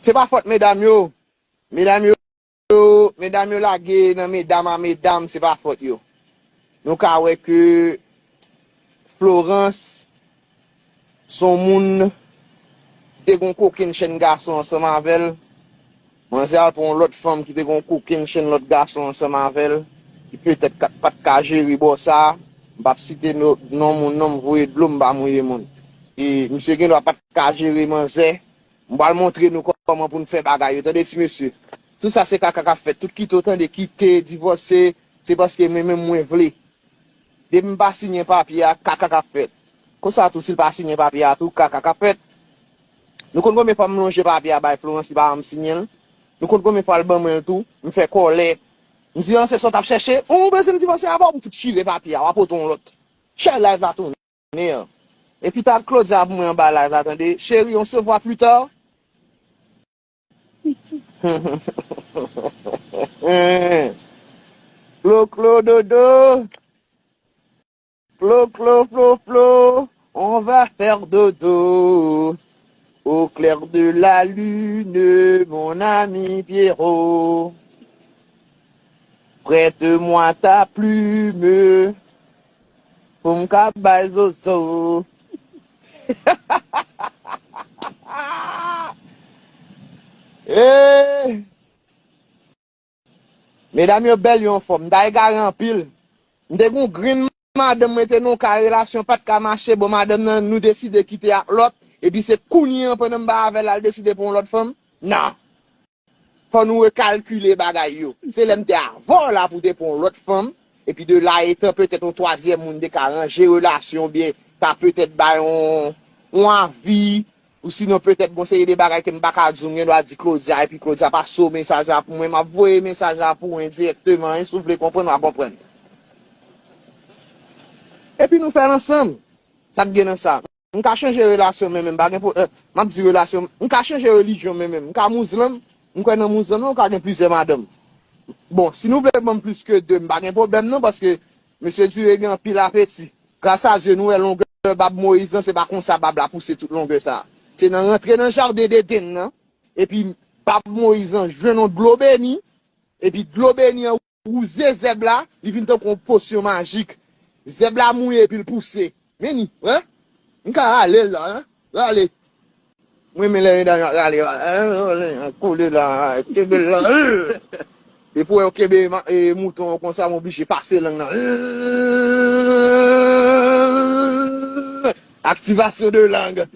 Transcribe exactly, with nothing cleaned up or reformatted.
Se pa fòt medam yo. Medam yo, medam yo lage nan medam a medam, se pa fòt yo. Nou ka wè ke Florence se yon moun ki te gen yon kokenn chenn gason ansanm avè l. Manzè al pran yon lòt fanm ki te gen yon kokenn chenn lòt gason ansanm avè l, ki petèt ka, pa t ka jere bò sa a. M p ap site no, non moun non, m voye dlo, m pa mouye moun. E misye gen dwa pa t ka jere manzè. M pral montre nou kòman pou n fè bagay yo, tande ti mesye. Tout sa se kaka k ap fèt. Tout kite w tande, kite, divòse, se paske mwen menm mwen vle. Depi m pa siyen papye a, kaka k ap fèt. Konsa tou, si l pa siyen papye a tou, kaka k ap fèt. Nou konn konbyen fwa m lonje papye a bay Florence, li pa janm siyen l? Nou konn konbyen fwa l ban mwen l tou? M fè kòlè. M di, an, se sa w t ap chèche? Ou bezwen m divòse avè w? M fout chire papye a, w a pote yon lòt. Share live la tounen an. Epi tag Claudia pou mwen anba live la, tande. Chérie, on se voit plus tard. Klo, klo, dodo. Klo, klo, flo, flo. On va faire dodo. Au clair de la lune, mon ami Pierrot. Prête-moi ta plume. Pou m ka bay zozo. Eh! Medam yo bèl, yo anfòm. M ta egare anpil. M te gon grenn madanm mwen te nan yon ka relasyon pa t ka mache, bon, madanm nan, nou deside kite ak lòt, epi se kounye an pandan m pa avè l, l al deside pran yon lòt fanm? Non. Fò nou rekalkile bagay yo. Se lè m te avè w la pou w te pran yon lòt fanm, epi de la etan petèt yon twazyèm moun te ka ranje relasyon oubyen ka petèt bay yon, yon avi, ou sinon petèt gon seri de bagay ke m pa ka di w, m gen dwa di Claudia, epi Claudia pase w mesaj la pou mwen, m ap voye mesaj la pou w endirèkteman, e si w vle konprann, w a konprann. Epi nou fè l ansanm. Sa k gen nan sa? M ka chanje relasyon mwen menm, pa gen pwoblèm. M ap di relasyon, m ka chanje relijyon mwen menm. M ka mouzlan, m kwè nan mouzlan, men ou ka gen plizyè madanm. Bon, si nou vle ban m plis ke de, m pa gen pwoblèm non, paske mesye Dure gen anpil apeti. Gras a Dye, nou wè longè bab Moyiz lan, se pa konsa bab la pouse tout longè sa. Se nan rantre nan jaden Deden nan, epi bab Moyiz lan jwenn yon dlo beni, epi dlo beni an wouze zèb la, li vin tankou yon posyon majik. Zèb la mouye epi l pouse. Vini, wè? M ka rale l la, hein? Rale. Mwen renmen lè medam yo ap rale, rale, kole la, kenbe l la. Depi w wè yo kenbe ma, e, mouton an konsa, m oblije pase lang nan. Activation de langue.